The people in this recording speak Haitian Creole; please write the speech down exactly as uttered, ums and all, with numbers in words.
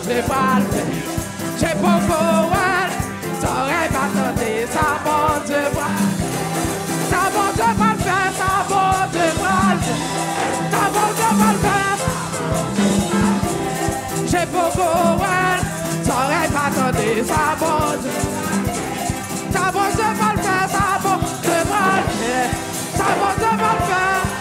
Bondye pral fè. J poko wè l, zòrèy pa tande sa Bondye pral. Sa Bondye pral fè, sa Bondye pral fè. Sa Bondye pral fè, sa Bondye pral fè. J poko wè l, zòrèy pa tande sa Bondye. Sa Bondye pral fè, sa Bondye pral fè. Sa Bondye pral fè.